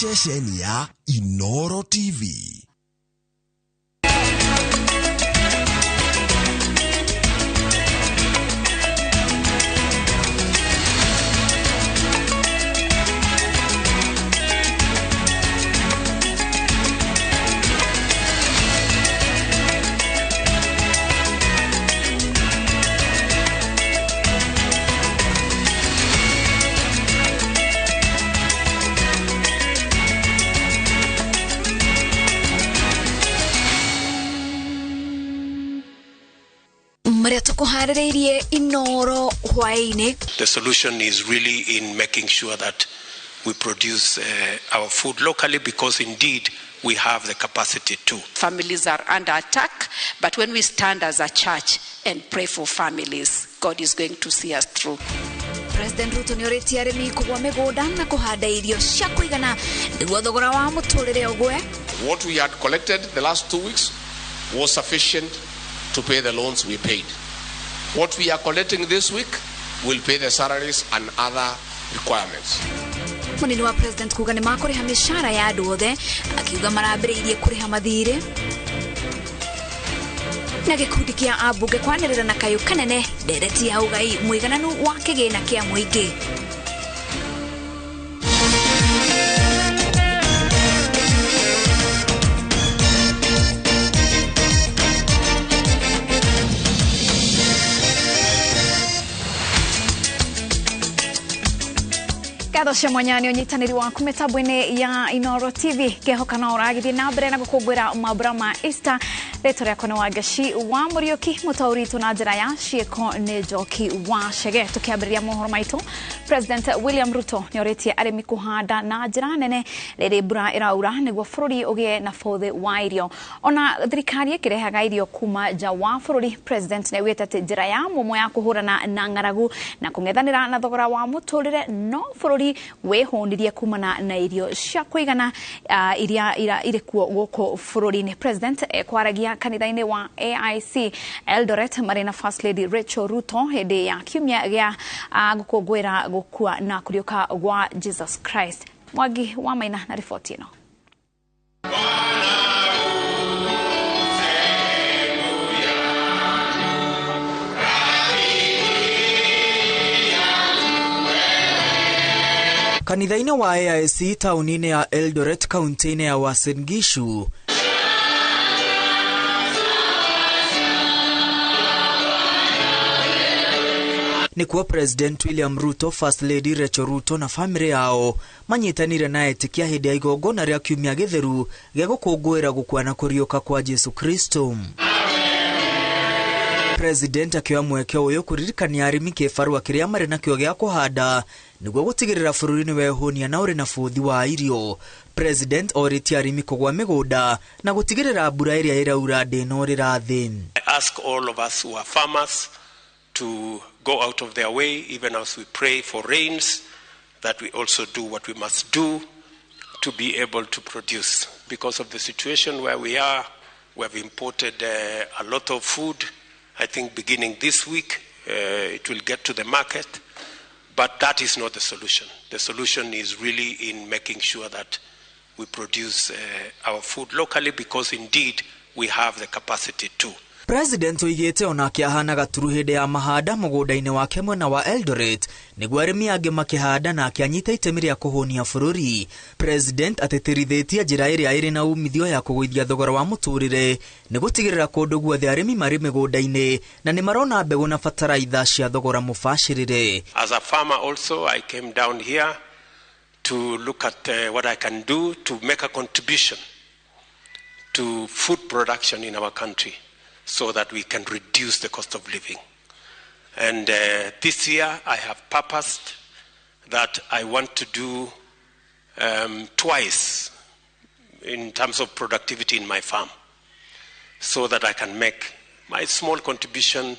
Ceceni ya Inoro TV. Maria tukuharĩrĩirie Inoro hwaĩ-inĩ. The solution is really in making sure that we produce our food locally, because indeed we have the capacity to. Families are under attack, but when we stand as a church and pray for families, God is going to see us through. President Ruto nĩorĩtie arĩmi kũgũa mĩgũnda na kũhanda irio cia kũigana nĩguo thogora wa mũtũrĩre ũgwe. What we had collected the last 2 weeks was sufficient to pay the loans we paid. What we are collecting this week will pay the salaries and other requirements. Munini wa President kuga nĩ makũrĩha mĩcara ya andũ othe, akiuga marambĩrĩirie kũrĩha mathirĩ. Na gĩkundi kĩa ambunge kwanĩrĩra na kayũ kanene ndereti ya ũgai mũigananu wa kĩgĩna kĩa mũingĩ. Ngatho cia mwanya nĩ ũnyitanĩri waku mĩtambo-inĩ ya Inoro TV. Ngehoka no ũragĩthiĩ na mbere na gũkũngũĩra mambura ma Easter. Rĩtwa rĩakwa nĩ Wangeci wa Mũriũki, mũtaũri witũ na njĩra ya ciĩko nĩ Njoki wa Chege. Tũkĩambĩrĩria mohoro maitũ, President William Ruto nĩ orĩtie arĩmi kũhanda na njĩra nene rĩrĩ mbura ĩraura nĩguo bũrũri ũgĩe na bũthĩ wa irio. Ona thirikari ĩkĩrehaga irio kuma nja wa bũrũri, President nĩ augĩte atĩ njĩra ya mũmwe ya kũhũrana na ng'aragu na kũng'ethanĩra na thogora wa mũtũrĩre no bũrũri wĩhũnirie kumana na irio cia kũigana iria irĩ kuo gũkũ bũrũri-inĩ. President ekwaragia kanitha-inĩ wa AIC Eldoret marĩ na First Lady Rachel Ruto hĩndĩ ya kiumia gĩa gũkũngũĩra gũkua na kũriũka gwa Jesus Christ. Mwangi wa Maina na riboti ĩno. Kanitha-inĩ wa AIC taũni-inĩ ya Eldoret kaunti-inĩ ya Uasin Gishu, nĩkuo President William Ruto, First Lady Rachel Ruto na famĩlĩ yao manyitanire na etĩkia hĩndĩ ya igongona rĩa kiumia gĩtheru gĩa gũkũngũĩra gũkua na kũriũka kwa Jesu Kristo. President akĩoya mweke ũyũ kũririkania arĩmi kĩbarũa kĩrĩa marĩ nakĩo gĩa kũhanda nĩguo gũtigĩrĩra bũrũri nĩ wehũnia na ũrĩ na bũthi wa irio. President orĩtie arĩmi kũgũa mĩgũnda na gũtigĩrĩra mbura ĩrĩa ĩraura ndĩnorĩra thĩ. I ask all of us who are farmers to go out of their way, even as we pray for rains, that we also do what we must do to be able to produce. Because of the situation where we are, we have imported a lot of food. I think beginning this week, it will get to the market. But that is not the solution. The solution is really in making sure that we produce our food locally, because indeed we have the capacity to. President oigĩte onake ahana gaturu hĩndĩ ya mahanda mũgũnda-inĩ wake mwena wa Eldoret nĩguo arĩmi angĩ makĩhanda nake anyita itemi rĩa kũhũnia bũrũri. President atĩtĩrithĩtie njĩra ĩrĩa ĩrĩ na umithio ya kũgũithia thogora wa mũtũrĩre nĩ gũtigĩrĩra kũndũ guothe arĩmi marĩ mĩgũnda-inĩ na nĩ marona mbegũ na bataraitha cia thogora mũbacĩrĩre. As a farmer also, I came down here to look at what I can do to make a contribution to food production in our country, so that we can reduce the cost of living. And this year I have purposed that I want to do twice in terms of productivity in my farm, so that I can make my small contribution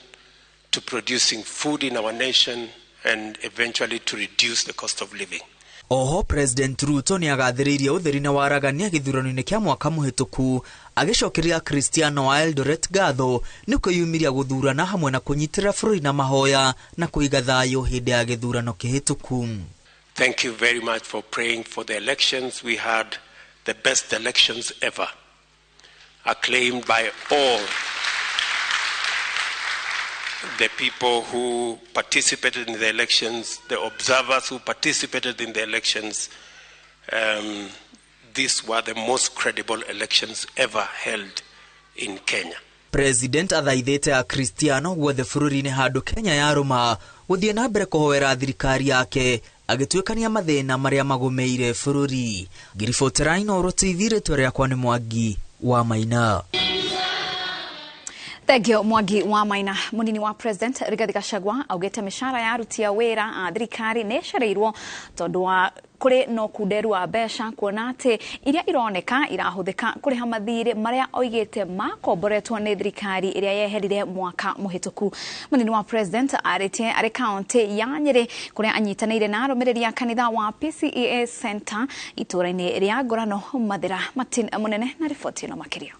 to producing food in our nation and eventually to reduce the cost of living. Oho President Ruto nĩ agathĩrĩirie ũtheri na waragania gĩthurano-inĩ kĩa mwaka mũhĩtũku agĩcokeria Akristiano a Eldoret ngatho nĩ kwĩyumĩria gũthurana hamwe na kũnyitĩrĩra bũrũri na mahoya na kũiga thayũ hĩndĩ ya gĩthurano kĩhĩtũku. Thank you very much for praying for the elections. We had the best elections ever, acclaimed by all the people who participated in the elections, the observers who participated in the elections. These were the most credible elections ever held in Kenya. President athaithĩte Akristiano guothe bũrũri-inĩ handũ Kenya yarũma gũthiĩ na mbere kũhoera thirikari yake agĩtuĩkania mathĩna marĩa magũmĩire bũrũri. Ngiribotera Inooro TV, rĩtwa rĩakwa nĩ Mwangi wa Maina. Thank you Mwangi wa Maina. Munini wa President Rigathi Gachagua augite mishahara ya aruti a wĩra a thirikari nĩ ĩcereirwo tondũ wa kũrĩ na ũkunderu wa mbeca, kuona atĩ iria ironeka irahũthĩka kũrĩha mathirĩ marĩa oigĩte makomboretwo nĩ thirikari ĩrĩa yeherire mwaka mũhĩtũku. Munini wa President arĩtie arĩ kaunti ya Nyĩrĩ kũrĩa anyitanĩire na arũmĩrĩri a kanitha wa PCEA Center itũũra-inĩ rĩa Ngorano Mathĩra. Martin Munene na riboti ĩno makĩria.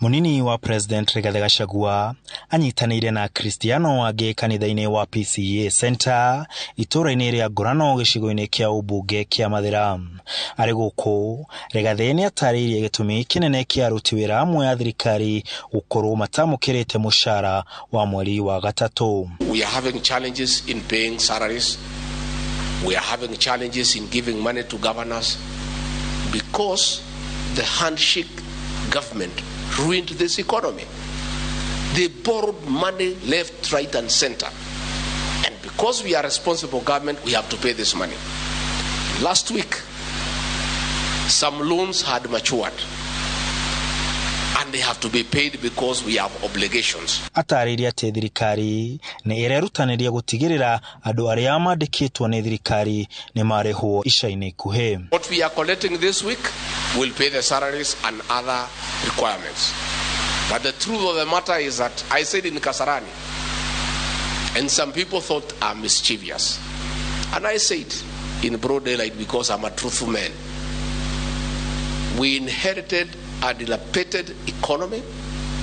Munini wa President Rigathi Gachagua anyitanĩire na Akristiano angĩ kanitha-inĩ wa PCEA Center itũũra-inĩ rĩa Ngorano gĩcigo-inĩ kĩa ũmbunge kĩa Mathĩra. Arĩ gũkũ, Rigathi nĩ atarĩirie gĩtũmi kĩnene kĩa aruti wĩra amwe a thirikari gũkorwo matamũkĩrĩte mũcara wa mweri wa gatatũ. We are having challenges in paying salaries. We are having challenges in giving money to governors because the handshake government ruined this economy. They borrowed money left, right, and center. And because we are a responsible government, we have to pay this money. Last week, some loans had matured, and they have to be paid because we have obligations. Atarĩirie atĩ thirikari nĩ ĩrerutanĩria gũtigĩrĩra andũ arĩa mandĩkĩtwo nĩ thirikari nĩ marĩhwo ica-inĩ ikuhĩ. What we are collecting this week will pay the salaries and other requirements. But the truth of the matter is that I said in Kasarani, and some people thought I'm mischievous. And I said in broad daylight because I'm a truthful man. We inherited a dilapidated economy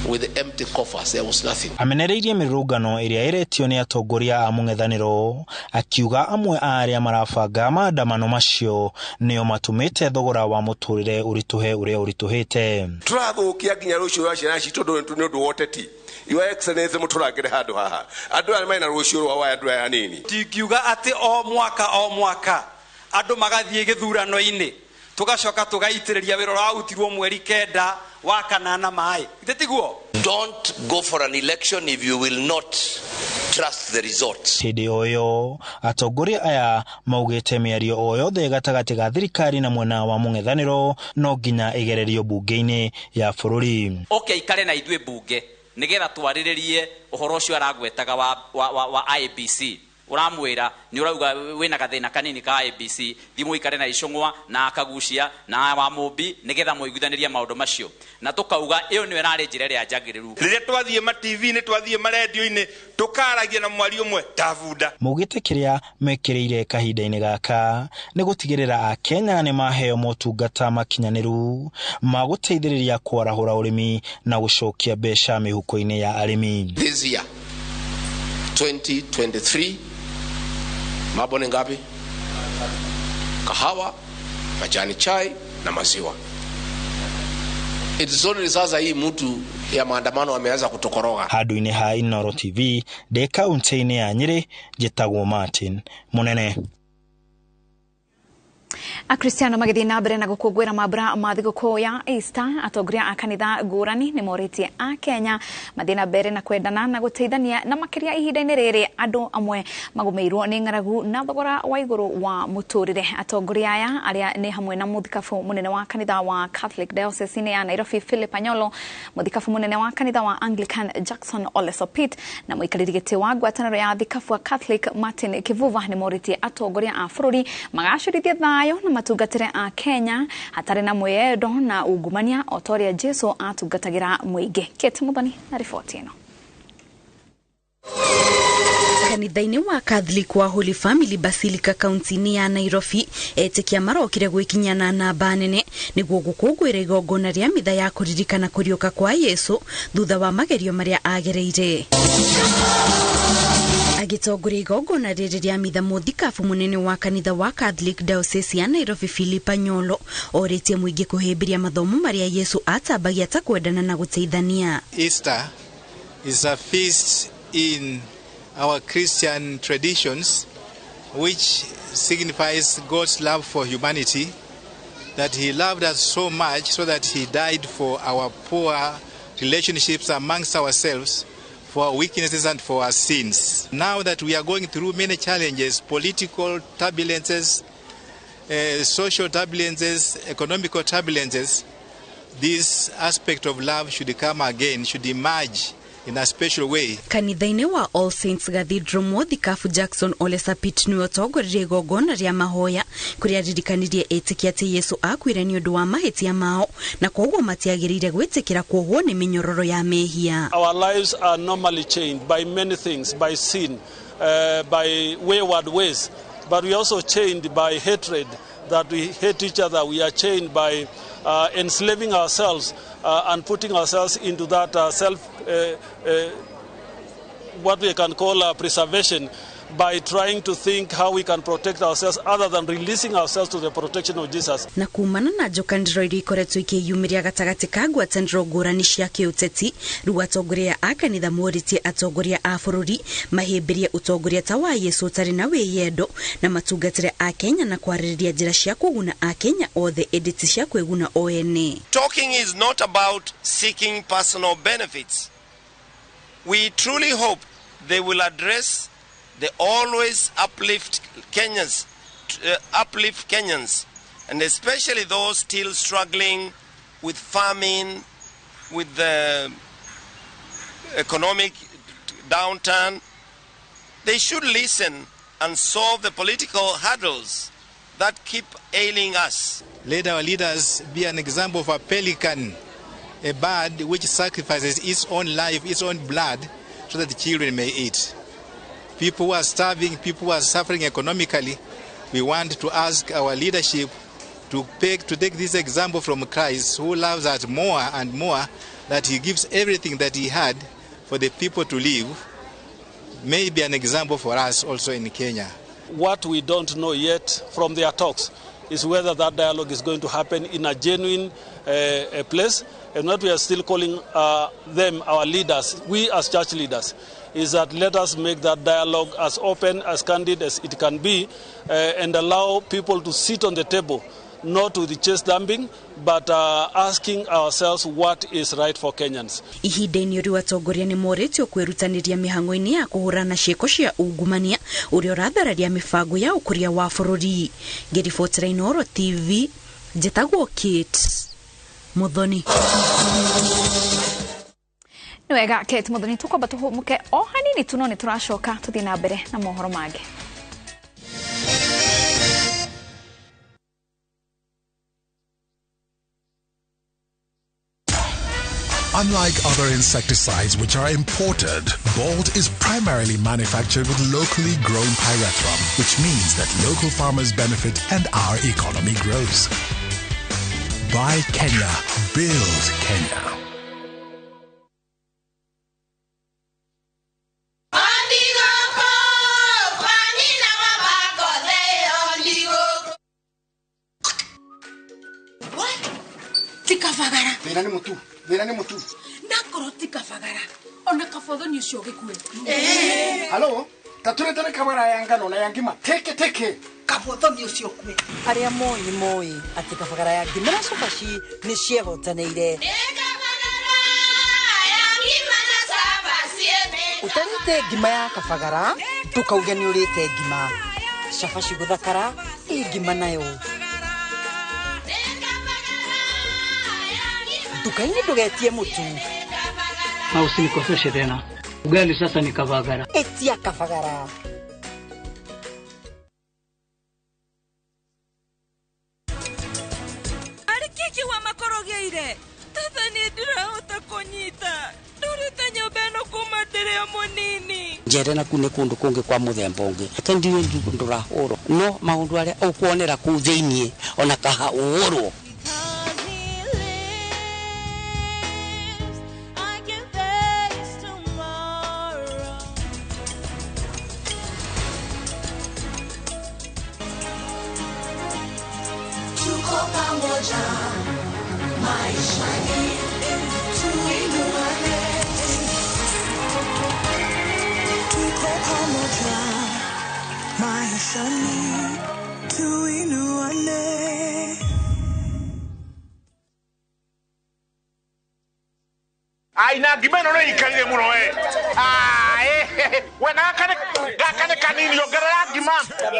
with empty coffers. There was nothing. Amenereirie mĩrũrũngano ĩrĩa ĩretio nĩ atongoria a mũng'ethanĩro, akiuga amwe a arĩa marabanga maandamano macio nĩo matũmĩte thogora wa mũtũrĩre ũritũhe ũrĩa ũritũhĩte. Tũrathũkia nginya rũciũ rwa ciana citũ nĩ ũndũ wa ũteti. Your Excellency, mũtũrangĩre handũ haha. Andũ aya mena rũciũ rwa andũ aya anini. Tingiuga atĩ o mwaka andũ magathiĩ gĩthurano-inĩ tugacoka tugaitĩrĩria wĩra ũrarutirwo mweri 9 wa kanana maĩ. Ithe tiguo? Don't go for an election if you will not trust the results. Hĩndĩ o ĩyo atongoria aya maugĩte mĩario o yothe gatagatĩ ga thirikari na mwena wa mũng'ethanĩro no nginya ĩgererio bunge-inĩ ya bũrũri. Oke ikare na ithuĩ bunge nĩgetha twarĩrĩrie ũhoro ũcio aragwetaga wa IEBC. Uramwira ni urauga wina gathina kanini ka IEBC thimu ikare na Icũng'wa na Akagucia na wa Mũmbi nigetha muiguithanirie maundu macio na tukauga iyo niyo irari njira ĩrĩa njagĩrĩru. Rĩrĩa twathiĩ ma TV-inĩ twathiĩ ma radio-inĩ tukaragia na mwario ũmwe ta bunda. Maugĩte kĩrĩa mekĩrĩire kahinda-inĩ gaka nĩ gũtigĩrĩra Akenya nĩ maheo motungata makinyanĩru ma gũteithĩrĩria kwarahũra ũrĩmi na gũcokia mbeca mĩhuko-inĩ ya arĩmi. This year 2023 mambo ni ngapi? Kahawa, majani chai na maziwa. It's only sasa hii mtu ya maandamano ameanza kutokoroga. Handũ-inĩ ha Inooro TV ndĩ kaunti-inĩ ya Nyĩrĩ, njĩtagwo Martin Munene. Akristiano magĩthiĩ na mbere na gũkũngũĩra mambura ma thigũkũ ya Easter, atongoria a kanitha ngũrani nĩ morĩtie a Kenya mathiĩ na mbere na kwendana na gũteithania, na makĩria ihinda-inĩ rĩrĩ andũ amwe magũmĩirwo nĩ ng'aragu na thogora wa igũrũ wa mũtũrĩre. Atongoria aya arĩa nĩ hamwe na mũthikabu mũnene wa kanitha wa Catholic Diocese ya Nairobi Philip Anyolo, mũthikabu mũnene wa kanitha wa Anglican Jackson Ole Sopit, na mũikarĩri gĩtĩ wa ngwatanĩro ya thikabu wa Catholic Martin Kivuva nĩ morĩtie atongoria a bũrũri magacĩrithie thayũ na matungatĩre a Kenya hatarĩ na mwĩyendo na ungumania o ta ũrĩa Jesu atungatagĩra mũingĩ. Kate Muthoni na riboti ĩno. Kanitha-inĩ wa Catholic wa Holy Family Basilica kaunti-inĩ ya Nairobi, etĩkia marokire gwĩkinya na namba nene nĩguo gũkũngũĩra igongona rĩa mitha ya kũririkana kũriũka kwa Yesu thutha wa magerio marĩa agereire. Agĩtongoria igongona rĩrĩ rĩa mitha, mũthikabu mũnene wa kanitha wa Catholic Diocese ya Nairobi Philip Anyolo orĩtie mũingĩ kũhĩmbĩria mathomo marĩa Yesu atambagia ta kwendana na gũteithania. Easter is a feast in our Christian traditions which signifies God's love for humanity, that he loved us so much so that he died for our poor relationships amongst ourselves, for our weaknesses and for our sins. Now that we are going through many challenges, political turbulences, social turbulences, economical turbulences, this aspect of love should come again, should emerge in a special way. Kanitha-inĩ wa All Saints Cathedral, mũthikabu Jackson Ole Sapit nĩwe ũtongoririe igongona rĩa mahoya kũrĩa aririkanirie etĩkia atĩ Yesu akuire nĩ ũndũ wa mahĩtia mao na koguo matiagĩrĩire gwĩtĩkĩra kuohwo nĩ mĩnyororo ya mehia. Our lives are normally chained by many things, by sin, by wayward ways, but we are also chained by hatred, that we hate each other. We are chained by enslaving ourselves and putting ourselves into that self, what we can call preservation, by trying to think how we can protect ourselves other than releasing ourselves to the protection of Jesus. Na kumana na njokanĩro iria ikoretwo ikĩyumĩria gatagatĩ ka ngwatanĩro ngũrani cia kĩũteti, rĩu atongoria a kanitha morĩtie atongoria a bũrũri mahĩmbĩrie ũtongoria ta wa Yesu ũtarĩ na wĩyendo na matungatĩre Akenya na kwarĩrĩria njĩra cia kũguna Akenya othe ĩndĩ ti cia kwĩguna o ene. Talking is not about seeking personal benefits. We truly hope they will address the always uplift Kenyans, and especially those still struggling with famine, with the economic downturn. They should listen and solve the political hurdles that keep ailing us. Let our leaders be an example of a pelican, a bird which sacrifices its own life, its own blood, so that the children may eat. People who are starving, people who are suffering economically, we want to ask our leadership to take this example from Christ, who loves us more and more, that he gives everything that he had for the people to live, may be an example for us also in Kenya. What we don't know yet from their talks is whether that dialogue is going to happen in a genuine place. And what we are still calling them, our leaders, we as church leaders, is that let us make that dialogue as open, as candid as it can be, and allow people to sit on the table, not with the chest dumping, but asking ourselves what is right for Kenyans. Ihinda-inĩ rĩu atongoria nĩ morĩtio kwĩrutanĩria mĩhang'o-inĩ ya kũhũrana ciĩko cia ungumania ũrĩa ũrathararia mĩbango ya ũkũria wa bũrũri. Ngĩribotera Inooro TV, njĩtagwo Kate Muthoni. Nĩ wega Kate Muthoni, tũkwamba tũhũmũke o hanini tu no nĩ tũracoka tũthiĩ na mbere na mohoro mangĩ. Unlike other insecticides which are imported, Bolt is primarily manufactured with locally grown pyrethrum, which means that local farmers benefit and our economy grows. Buy Kenya, build Kenya. Nakoro tikabagara ona kabothoni ucio gikue. Halo, taturetere kabara ya ngano na ya ngima teke teke kabothoni ucio kue. Aria moi ni moi ati kabagara ya ngima na cabaci ni ciehotanĩire. Utarĩte ngima ya kabagara tukauge nĩ ũrĩte ngima. Cabaci gũthakara ĩ ngima nayo. Nduka-inĩ ndũgetie mũtu. Na usinikoseshe tena. Ugali sasa ni kabagara. Etia kabagara. Arĩ kĩkĩ wa makorogeire? Tata nĩ ndirahota kũnyita. Ndũrĩte nyũmba ĩno kuma ndĩrĩ o mũnini. Njere naku nĩ kũndũ kũngĩ kwa mũthemba ũngĩ. Reke ndiũĩ ndũrahũrwo. No maũndũ arĩa ũkuonera kũu thĩiniĩ ona kahũrwo. Tuko pamoja maishani, tuinuane. Ai na ngima ĩno nĩ ikarire mũno we. We gaka nĩ kanini, ongerera ngima.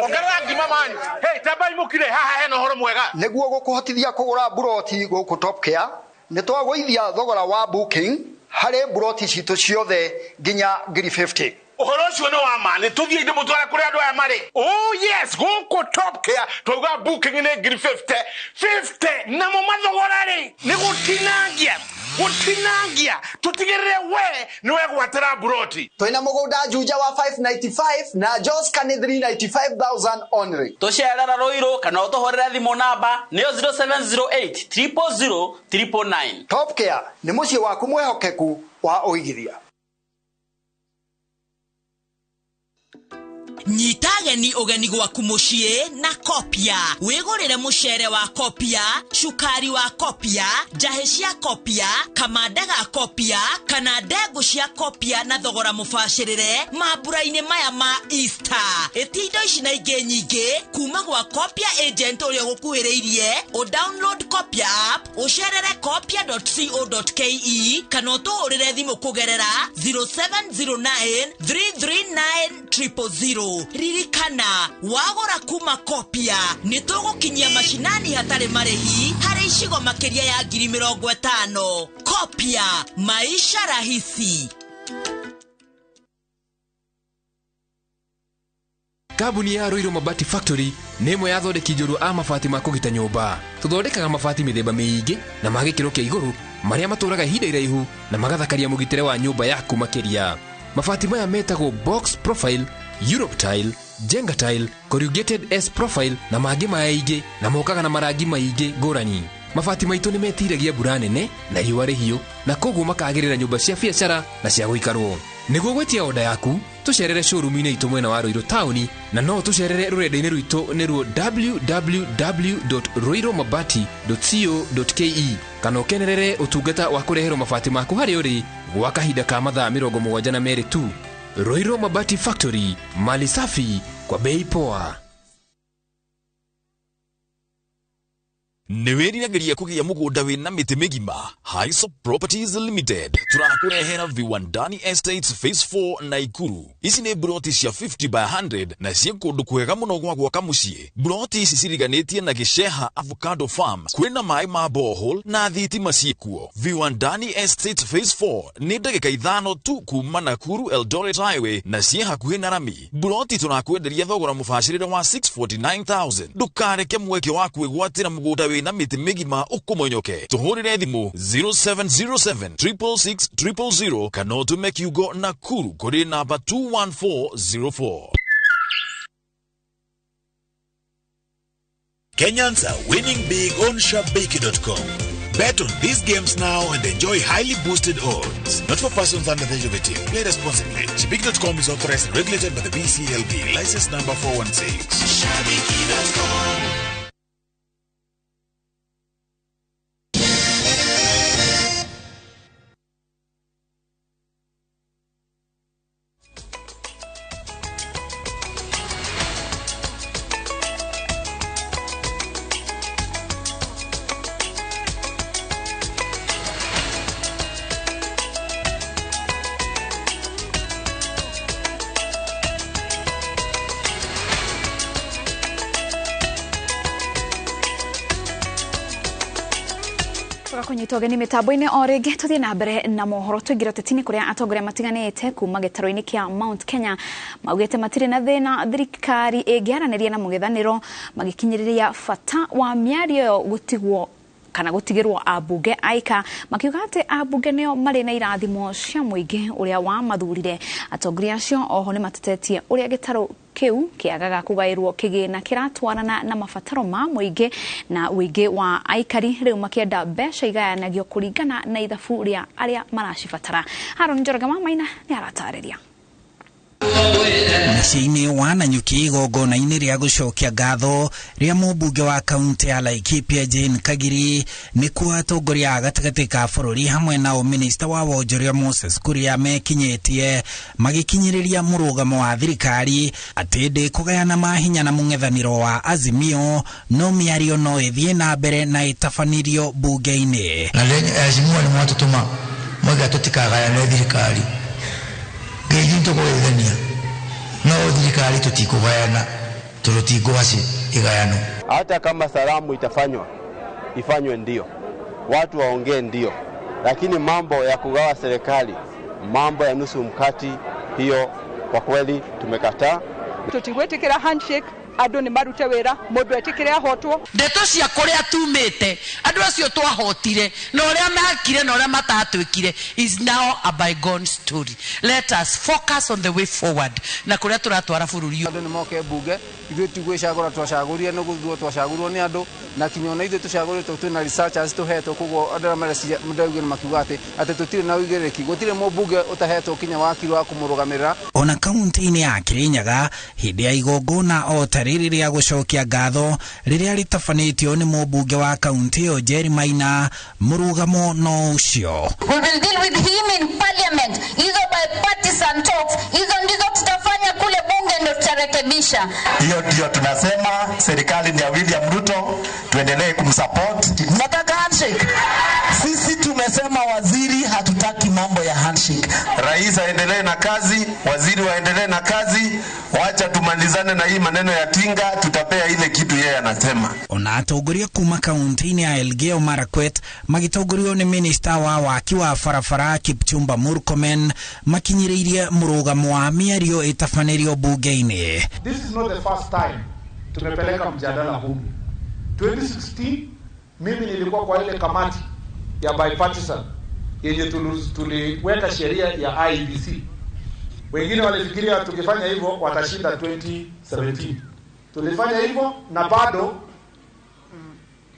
Ongerera ngima man. Hey, tambai mũkire haha hena ũhoro mwega. Nĩguo gũkũhotithia kũgũra mburoti gũkũ Top Care, nĩ twagũithia thogora wa booking harĩ mburoti citũ ciothe nginya 50,000. Ũhoro ũcio nĩ wa ma, nĩ tũthiĩ ndĩmũtware kũrĩa andũ aya marĩ. Oh yes, gũkũ Top Care twauga booking nĩ 50,000. 50 namo mathogora rĩ nĩ gũtinangia. Gũtinangia tũtigĩrĩre we nĩ wegwatĩra mburoti. Twĩna mũgũnda Juja wa 595 na Joska nĩ 395,000 only. Tũcerera Ruiru kana ũtũhũrĩre thimũ namba nĩyo 0708 000 999. Top Care nĩ mũciĩ waku mwĩhokeku wa ũigithia. Nyita ageni ũgeni gwaku mũciĩ na Kopia. Wĩgũrĩre mũcere wa Kopia, cukari wa Kopia, njahĩ cia Kopia, kamanda ga Kopia kana ndengũ cia Kopia na thogora mũbacĩrĩre mambura-inĩ maya ma Easter. Ĩtia indo ici na ingĩ nyingĩ kuma gwa Kopia agent ũrĩa ũgũkuhĩrĩirie, ũ download Kopia app, ũcerere kopia.co.ke kana ũtũhũrĩre thimũ kũgerera 0709 339 000. Ririkana, wagũra kuma Kopia nĩ tũgũkinyia macinani hatarĩ marĩhi harĩ icigo makĩria ya 50,000. Kopia, maisha rahisi. Kambuni ya Ruiru Mabati Factory nĩ ĩmwe ya athondeki njorua a mabati ma kũgita nyũmba. Tũthondekaga mabati mĩthemba mĩingĩ na ma gĩkĩro kĩa igũrũ marĩa matũraga ihinda iraihu na magathakaria mũgitĩre wa nyũmba yaku makĩria. Mabati maya metagwo box profile, Europe tile, Jenga tile, corrugated S profile na mangĩ maingĩ na mokaga na marangi maingĩ ngũrani. Mabati maitũ nĩ metiragia mbura nene na riũa rĩhiũ na koguo makagĩrĩra nyũmba cia biacara na cia gũikarwo. Nĩguo gwĩtia oda yaku, tũcerere showroom-inĩ itũ mwena wa Ruiru taũni na no tũcerere rũrenda-inĩ rwitũ nĩruo www.ruirumabati.co.ke kana ũkenerere ũtungata wa kũreherwo mabati maku harĩa ũrĩ gwa kahinda ka mathaa 72 tu. Ruiru Mabati Factory, mali safi kwa bei poa. Nĩ wĩriragĩria kũgĩa mũgũnda wĩna mĩtĩ mĩgima? Highsop Properties Limited tũrakũrehera Viwandani Estates Phase 4 Naikuru. Ici nĩ mburoti cia 50 by 100 na ciĩ kũndũ kwega mũno gwa gwaka mũciĩ. Mburoti ici ciriganĩtie na Gĩceha Avocado Farm, kwĩna maĩ ma borehole na thitima ciĩkuo. Viwandani Estates Phase 4 nĩ ndagĩka 5 tu kuma Nakuru Eldoret Highway na ciĩ hakuhĩ na rami. Mburoti tũrakwenderia thogora mũbacĩrĩre wa 649,000. Ndũkareke mweke wa kwĩgwatĩra mũgũnda wĩna mĩtĩ mĩgima ũkũmonyoke. Tũhũrĩre thimũ 0707 666 000 kana ũtũme kiugo Nakuru kũrĩ namba 21404. Kenyans are winning big on Shabiki.com. Bet on these games now and enjoy highly boosted odds. Not for persons under the age of 18. Play responsibly. Shabiki.com is authorized and regulated by the BCLB. License number 416. Shabiki.com. Kũnyitwo ũgeni mĩtambo-inĩ o rĩngĩ tũthiĩ na mbere na mohoro tũingĩre ũteti-inĩ kũrĩa atongoria matiganĩte kuma gĩtarũ-inĩ kĩa Mount Kenya maugĩte matirĩ na thĩna thirikari ĩngĩaranĩria na mũng'ethanĩro magĩkinyĩrĩria bata wa mĩario ĩyo gũtigwo kana gũtigĩrwo ambunge aika makiuga atĩ ambunge nĩo marĩ na irathimo cia mũingĩ ũrĩa wamathurire. Atongoria acio oho nĩ matetetie ũrĩa gĩtarũ kĩu kĩagaga kũgaĩrwo kĩgĩna kĩratwarana na mabataro ma mũingĩ na ũingĩ wa aikari rĩu makĩenda mbeca igayanagio kũringana na ithabu rĩa arĩa maracibatara. Haron Njoroge wa Maina nĩ aratarĩria. Mũciĩ-inĩ wa Nanyuki igongona-inĩ rĩa gũcokia ngatho rĩa mũmbunge wa kaunti ya Laikipia Jane Kagiri nĩkuo atongoria a gatagatĩ ka bũrũri hamwe na minista wa wonjoria Moses Kuria mekinyĩtie magĩkinyĩrĩria mũrũgamo wa thirikari atĩ ndĩkũgayana mahinya na mũng'ethanĩro wa Azimio no mĩario no ĩthiĩ na mbere na ĩtabanĩrio bunge-inĩ. Na Azimio nĩ mwatũtũma mwauga tũtikagayane thirikari ngĩithuĩ tũkũgeithania no thirikari tutikugayana tũrũtingwaci igayano. Hata kama salamu itafanywa ifanywe, ndio watu waongee, ndio, lakini mambo ya kugawa serikali, mambo ya nusu mkati, hiyo kwa kweli tumekataa. Tutigwitikira handshake, andu ni marute wira, mundu etikire ahotwo. Ndeto cia kuria tumite andu acio twahotire na uria mekire na uria matatwikire is now a bygone story. Let us focus on the way forward na kuria turatwara bururi. Andu ni moke bunge, ithuĩ ti gwĩcagũra twacagũrire nĩ gũthurwo twacagũrirwo nĩ andũ na kinya ona ithuĩ tũcagũrĩtwo twĩna researchers tũhetwo, koguo andũ arĩa mareciria ndaugire makiuga atĩ tũtirĩ na ũigĩrĩrĩki, gũtirĩ mũmbunge ũtahetwo kinya wakiri wa kũmũrũgamĩrĩra. Ona kaunti-inĩ ya Kirinyaga hĩndĩ ya igongona o ta rĩrĩ rĩa gũcokia ngatho rĩrĩa rĩtabanĩtio nĩ mũmbunge wa kaunti ĩyo Jerry Maina, mũrũgamo no ũcio. We will deal with him in parliament, hizo bipartisan talks, hizo ndizo tutafanya kule bunge, ndio tutarekebisha. Hiyo ndio tunasema serikali ni ya William Ruto, tuendelee kumsupport. Nataka handshake. Sisi tumesema waziri hatutaki mambo ya handshake. Rais aendelee na kazi, waziri waendelee na kazi, wacha tumalizane na hii maneno ya tinga, tutapea ile kitu yeye anasema. Ona atongoria kuma kaunti-inĩ ya Elgeyo Marakwet magĩtongorio nĩ minista wa waki wa barabara Kipchumba Murkomen makinyĩrĩirie mũrũgamo wa mĩario ĩtabanĩrio bunge-inĩ. This is not the first time tumepeleka mjadala huu. 2016 mimi nilikuwa kwa ile kamati ya bipartisan yenye tuliweka sheria ya IEBC. Wengine walifikiria tukifanya hivyo watashinda 2017. Tulifanya hivyo na bado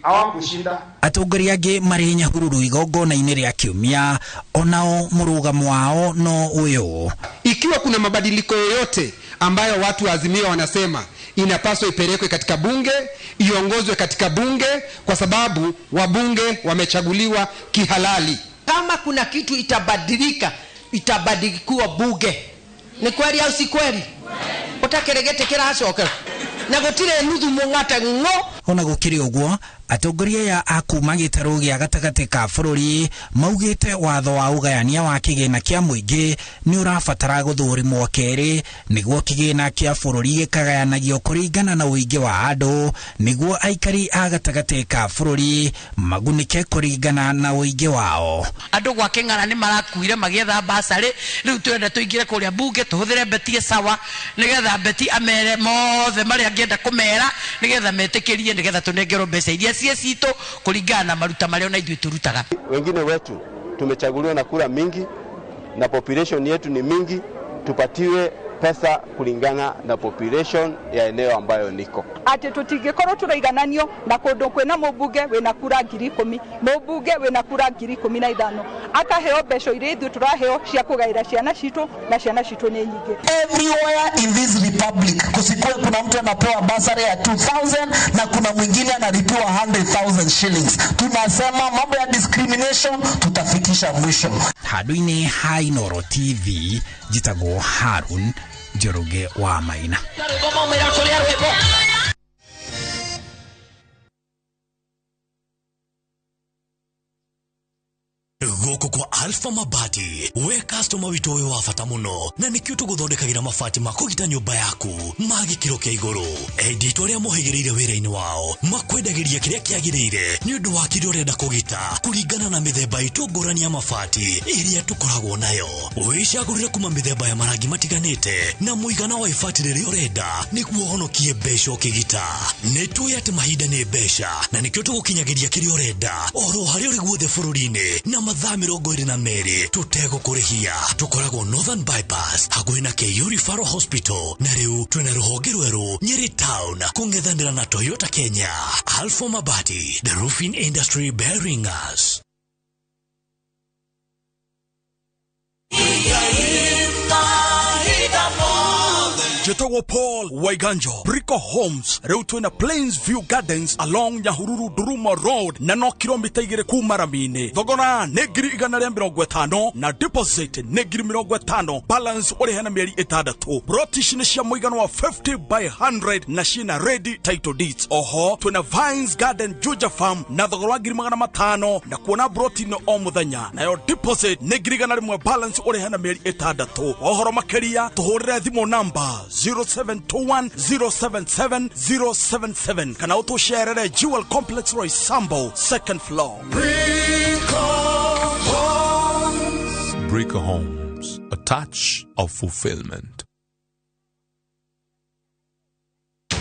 hawakushinda. Atongoria angĩ marĩ Nyahururu igongona-inĩ rĩa kiumia onao mũrũgamo wao no ũyũ. Ikiwa kuna mabadiliko yoyote ambayo watu wa Azimio wanasema inapaswa ipelekwe katika bunge, iongozwe katika bunge, kwa sababu wabunge wamechaguliwa kihalali. Kama kuna kitu itabadilika, itabadilikuwa bunge. Ni kweli au si kweli? Utakeregete kiracoka. Na gutire nuthu mung'ate ng'o. Ona gũkĩrĩ ũguo, atongoria aya a kuma gĩtarũ gĩa gatagatĩ ka bũrũri maugĩte watho wa ũgayania wa kĩgĩna kĩa mũingĩ nĩ ũrabatara gũthũrimwo kerĩ nĩguo kĩgĩna kĩa bũrũri gĩkagayanagio kũringana na ũingĩ wa andũ nĩguo aikari a gatagatĩ ka bũrũri magunĩke kũringana na ũingĩ wao. Andũ gwa Kĩng'ara nĩ marakuire magĩetha basarĩ, rĩu twenda tũingĩre kũrĩa bunge tũhũthĩre Beti sawa nĩgetha Beti amere mothe marĩa angĩenda kũmera nĩgetha metĩkĩrie nĩgetha tũnengerwo mbeca iria cie citũ kũringana na maruta marĩa ona ithuĩ tũrutaga. Wengine wetu tumechaguliwa na kura mingi na population yetu ni mingi, tupatiwe pesa kulingana na population ya eneo ambayo niko. Ati tutingĩkorwo tũraigananio na kũndũ kwĩna mũmbunge wĩna kura 10,000, mũmbunge wĩna kura 15,000 akaheo mbeca iria ithuĩ tũraheo cia kũgaĩra ciana citũ, na ciana citũ nĩ nyingĩ. Everywhere in this republic kusikuwe kuna mtu anapewa basari ya 2000 na kuna mwingine analipiwa 100,000 shillings. Tunasema mambo ya discrimination tutafikisha mwisho. Handũ-inĩ ha Inooro TV njĩtagwo Harun Njoroge wa Maina. Gũkũ kwa Alpha Mabati, we customer witũ ũyũ wa bata mũno, na nĩkĩo tũgũthondekagĩra mabati ma kũgita nyũmba yaku ma gĩkĩro kĩa igũrũ. Endia itũ arĩa mohĩgĩrĩire wĩra-inĩ wao makwendagĩria kĩrĩa kĩagĩrĩire nĩ ũndũ wa kĩrĩa ũrenda kũgita kũringana na mĩthemba itũ ngũrani ya mabati ĩrĩa tũkoragwo nayo. Wĩcagũrĩre kuma mĩthemba ya marangi matiganĩte na mũigana wa ibati rĩrĩa ũrenda nĩguo ũhonokie mbeca ũkĩgita. Nĩ tũĩ atĩ mahinda nĩ mbeca na nĩkĩo tũgũkinyagĩria kĩrĩa ũrenda oro harĩa ũrĩ guothe bũrũri-inĩ na mathaa 22 tũtegũkũrĩhia. Tũkoragwo Northern Bypass hakuhĩ na KU Referral Hospital, na rĩu twĩna rũhonge rwerũ Nyeri Town kũng'ethanĩra na Toyota Kenya. Alpha Mabati, the roofing industry bearing us. Njĩtagwo Paul Waiganjo, Brico Homes. Rĩu twĩna Plains View Gardens along Nyahururu Ndurumo Road na no kilomita 2 kuma rami-inĩ. Thogora nĩ 150,000 na deposit nĩ 50,000, balance ũrĩhe na mĩeri 6. Broti ici nĩ cia mũigana wa 50 by 100 na ciĩna ready title deeds. Oho twĩna Vines Garden Juja Farm na thogora wa 500,000 na kuona broti nĩ o mũthenya, nayo deposit nĩ 100,000, balance ũrĩhe na mĩeri 6. Ũhoro makĩria tũhũrĩre thimũ namba 0721 077 077 kana ũtũcerere Jewel Complex Roysambu, second floor. Brico Homes, a touch of fulfillment.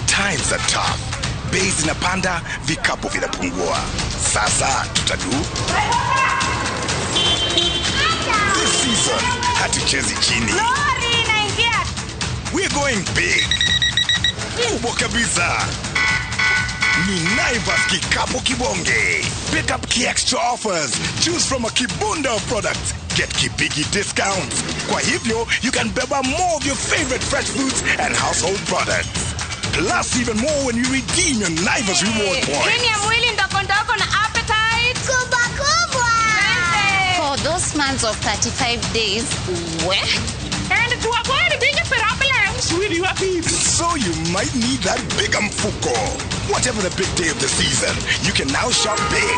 Times are tough. Bei zinapanda, vikapu vinapungua. Sasa tutadu? This season, hatuchezi chini. Lori inaingia. We're going big. Kubwa kabisa. Ni Naivas Kikapu Kibonge. Pick up key extra offers. Choose from a kibunda of products. Get kibigi discounts. Kwa hivyo, you can beba more of your favorite fresh foods and household products. Plus even more when you redeem your Naivas reward points. Green ya mwili ndogo ndogo na appetite kubwa kubwa. For those months of 35 days, we and to avoid bigger problems. So you might need that bigger mfuko. Whatever the big day of the season, you can now shop big.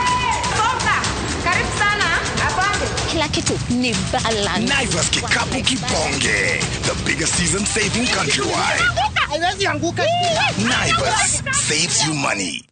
Soka, karibu sana. Asante. Kila kitu ni balance. Naivas Kikapu Kibonge, the biggest season saving countrywide. Haiwezi anguka. Naivas saves you money.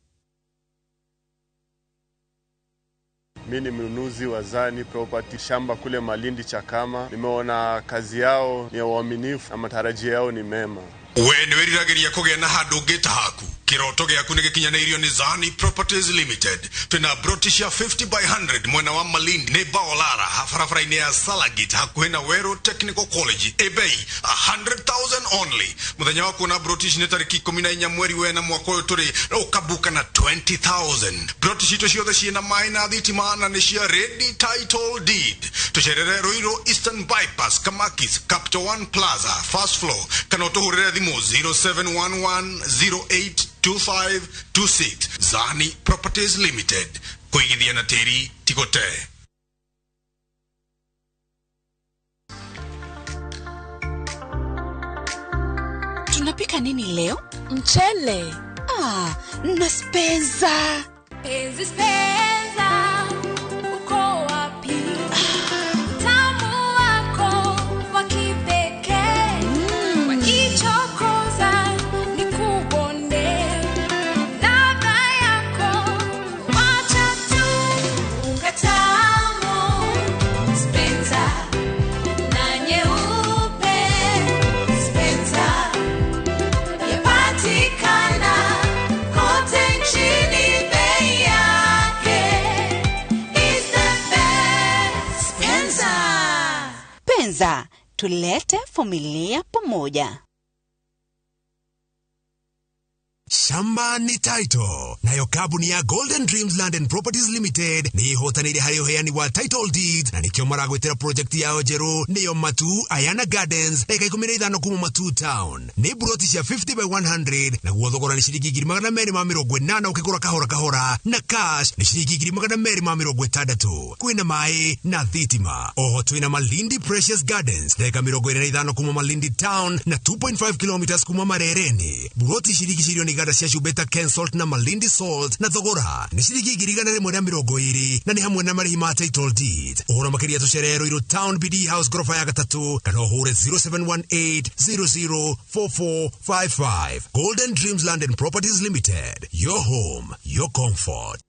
Mi ni mnunuzi wa Zani Property, shamba kule Malindi Chakama. Nimeona kazi yao ni ya uaminifu na matarajio yao ni mema. We nĩ wĩriragĩria kũgĩa na handũ ũngĩta haku. Kĩroto gĩaku nĩ gĩkinyanĩirio nĩ Zani Properties Limited. Twĩna broti cia 50 by 100 mwena wa Malindi nĩ Baolara, barabara-inĩ ya Salagit hakuhĩ na Weru Technical College, ĩ bei 100,000 only. Mũthenya wa kuona broti ici nĩ tarĩki 14 mweri wena mwaka ũyũ tũrĩ, na ũkabuka na 20,000. Broti citũ ciothe ciĩna maĩ na thitima na nĩ cia ready title deed. Tũcerere Ruiru Eastern Bypass, Kamakis, Capital One Plaza, first floor, kana ũtũhũrĩre thimũ 0711082526. Zani Properties Limited, kũigithia na tĩri ti gũte. Tunapika nini leo? Mchele. Ah, na spenza. Penzi spenza, uko wapi? Utamu wako wa kipekee. Wakichokoza nikubonde. Ladha yako wacha tu. Unga tamu, Spenza na nyeupe. Spenza yapatikana kote nchini, bei yake is the best. Spenza. Penza, tulete familia pamoja. Shamba ni title nayo kambuni ya Golden Dreams Land and Properties Limited nĩ ihotanĩire harĩ ũheani wa title deeds na nĩkĩo maragwĩtĩra project yao njerũ nĩyo Matu Ayana Gardens, eka 15 kuma Matu Town. Nĩ buroti cia 50 by 100 naguo thogora nĩ ciringi 280,000 ũkĩgũra kahora kahora, na cash nĩ ciringi 260,000. Kwĩna maĩ na thitima. Oho twĩna Malindi Precious Gardens, ndagĩka 25 kuma Malindi Town na 2.5 kilometers kuma Marereni. Buroti cirigicĩirio nĩ iganda cia cumbĩ ta Kensalt na Malindi Salt na thogora nĩ ciringi 120,000 na nĩ hamwe na marĩhi ma title deed. Ũhoro makĩria tũcerere Ruiru Town BD House ngoroba ya gatatũ kana ũhũre 0718 004455. Golden Dreams Land and Properties Limited, your home, your comfort.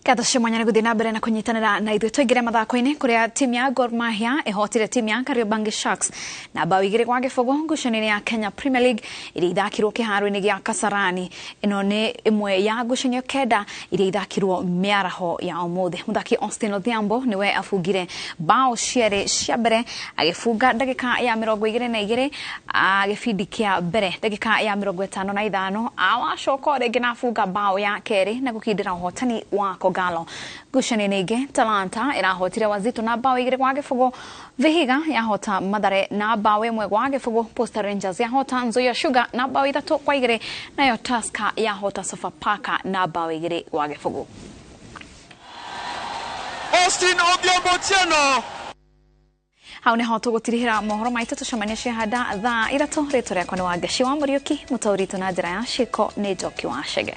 Ngatho cia mwanya nĩ gũthiĩ na mbere na kũnyitanĩra na ithuĩ. Tũingĩre mathako-inĩ, kũrĩa timu ya Gor Mahia ĩhotire timu ya Kariobangi Sharks na bao 2-0 ngucanio-inĩ ya Kenya Premier League iria ithakirwo kĩharo-inĩ gĩa Kasarani. Ĩno nĩ ĩmwe ya ngucanio 9 iria ithakirwo mĩaraho ya ũmũthĩ. Mũthaki Austin Odhiambo nĩwe abungire bao cierĩ cia mbere, agĩbunga ndagĩka ya 22 gĩbindi kĩa mbere, ndagĩka ya 55 awacoka o rĩngĩ na abunga bao ya kerĩ na gũkindĩra ũhotani wa Kogalo. Ngucanio-inĩ ingĩ, Talanta ĩrahotire Wazito na bao 2-0, Vihiga yahota Mathare na bao 1-0, Posta Rangers yahota Nzoia Sugar na bao 3-2, nayo Tusker yahota Sofapaka na bao 2-0. Austin Odhiambo Otieno. Hau niho tũgũtirihĩra mohoro maitũ. Tũcemania ciahanda thaa 3. Rĩtwa rĩakwa nĩ Wangeci wa Mũriũki, mũtaũritũ na njĩra ya ciĩko nĩ Njoki wa Chege.